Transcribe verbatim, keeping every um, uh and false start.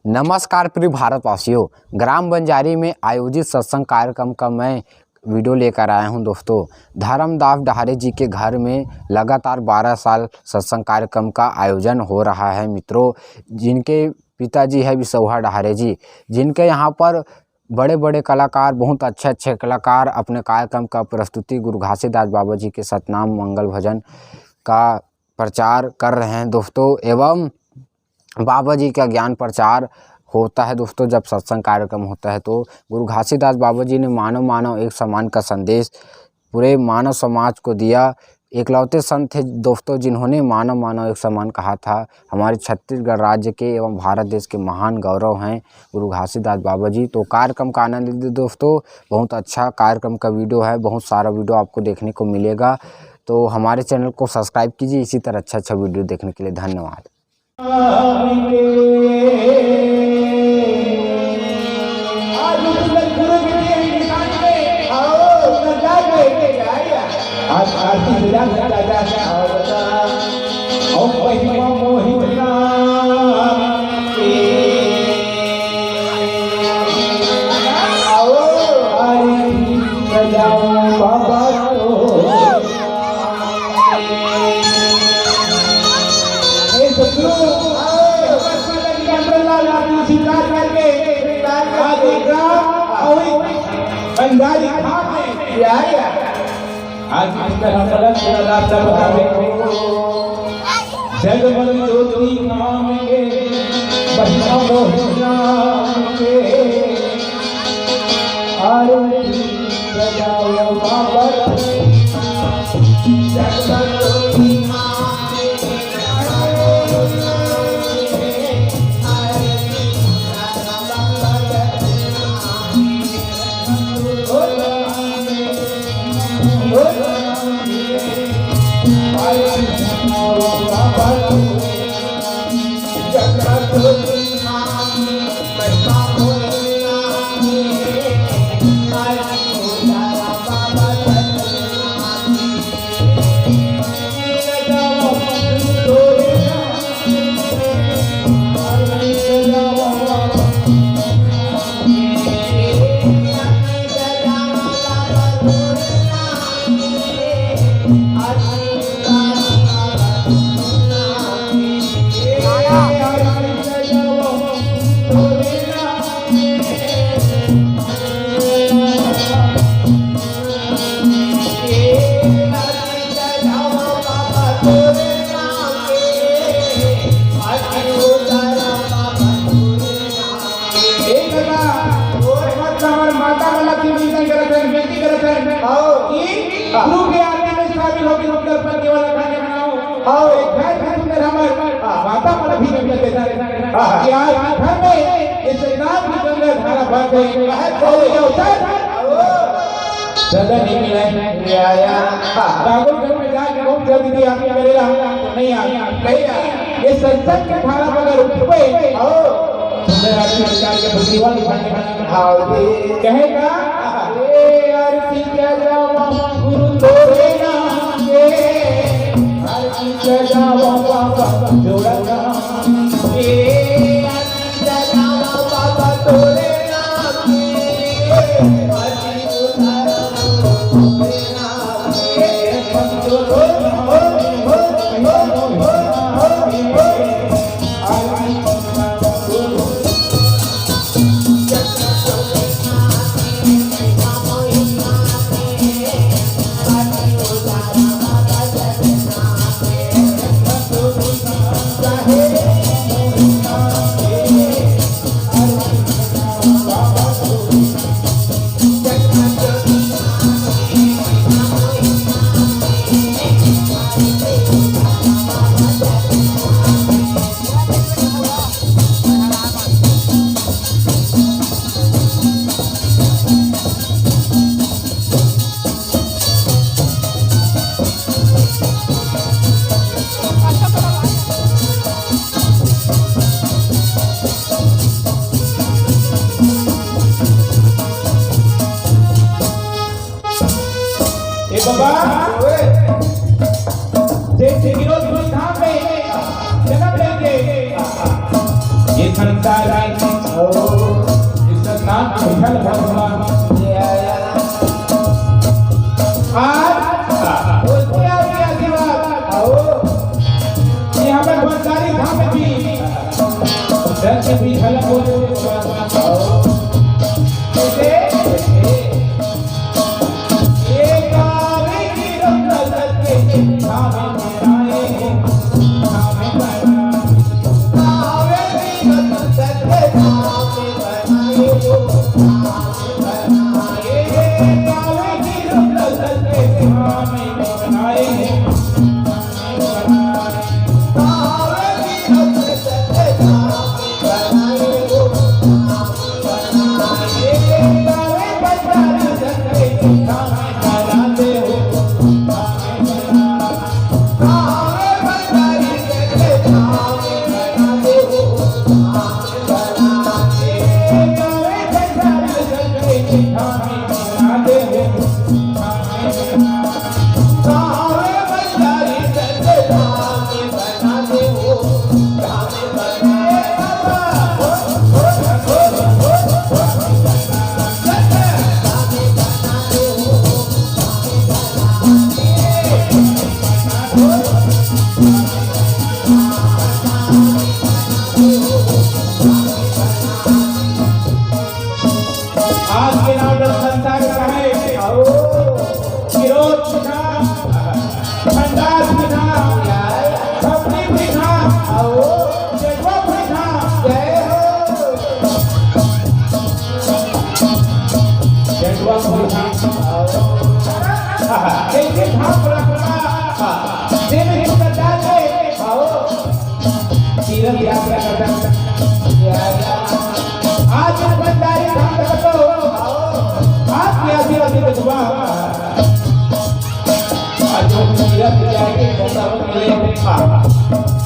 नमस्कार प्रिय भारतवासियों, ग्राम बंजारी में आयोजित सत्संग कार्यक्रम का मैं वीडियो लेकर आया हूं दोस्तों। धर्मदास डहारे जी के घर में लगातार बारह साल सत्संग कार्यक्रम का आयोजन हो रहा है मित्रों, जिनके पिताजी है बिसौहा डहारे जी, जिनके यहाँ पर बड़े-बड़े कलाकार, बहुत अच्छे-अच्छे कलाकार अपने कार्यक्रम का प्रस्तुति गुरु घासीदास बाबा जी के सतनाम मंगल भजन का प्रचार कर रहे हैं दोस्तों, एवं बाबा जी का ज्ञान प्रचार होता है दोस्तों। जब सत्संग कार्यक्रम होता है तो गुरु घासीदास बाबा जी ने मानव मानव एक समान का संदेश पूरे मानव समाज को दिया। एकलौते संत थे दोस्तों, जिन्होंने मानव मानव एक समान कहा था। हमारे छत्तीसगढ़ राज्य के एवं भारत देश के महान गौरव हैं गुरु घासीदास बाबा जी। तो कार्यक्रम का आनंद लीजिए दोस्तों, बहुत अच्छा कार्यक्रम का वीडियो है, बहुत सारा वीडियो आपको देखने को मिलेगा। तो हमारे चैनल को सब्सक्राइब कीजिए इसी तरह अच्छा अच्छा वीडियो देखने के लिए। धन्यवाद। आज आरती सजा, सजा, सजा, आओ महिमा मोहित नाम के। आओ आरती सजाओ बाबा तो। हे सतगुरु, आओ, आशीर्वाद करके, आज एक ग्राम और एक बंजारी घाट में। या, या। आज इस तरह मदद से रास्ता बता दे। जगमग ज्योति नाम के, महिमा मोहित नाम के। आरती सजाओ बाबा। जगमग ज्योति नाम के। एक दादा, वो एक बार हमर माता वाला की विनती करत हन, विनती करत हन। हाँ। कि हाँ। गुरु के आरती में शामिल होके हम लोग अपन केवल खाने बनाओ। हाँ। एक घर के अंदर हमर हाँ। माता वाला भी विनती करत हन। हाँ। कि आज घर में इस नाम की गंगा धारा बह गई। बह गई। और ये अवसर सदा नहीं मिला है। आया। हाँ। राहुल घर में जाके बहुत जल्दी भी आरती करेगा, तो नहीं आया। नहीं आया। ये सत्संग की धारा अगर उठबे, हाँ। सुंदर आरती में जाके भक्तिवान उठाने वाला। हाँ जी। कहेगा, "ए आरती क्या जावा गुरु तोरे नाम के, आरती क्या जावा बाबा जोड़ा नाम के।" ए बाबा, जैसे गिरोधपुर धाम में जन्म लेंगे, ये संसार में, इसका नाम विठल भगवान। आज बोलते हैं आपके आशीर्वाद। आओ। यहाँ पर भंडारी धाम में भी दस विठल बोल। आओ। कैसे? ये गावे की रत्न सत्य धाम में आए हैं। आज के नाम लोग संसार का है। आओ। किरोध पीछा, भंडार पीछा, खपरी पीछा, आओ। जटवा पीछा। जय हो। जटवा पीछा। आओ। कैसे भाव रखना? देव हिंद करता है। आओ। तीरथ यात्रा करता है। आज इस भंडारी धाम में तो आज के आशीर्वाद के दुआ। आज हम तीरथ जाएंगे, मौका मिले।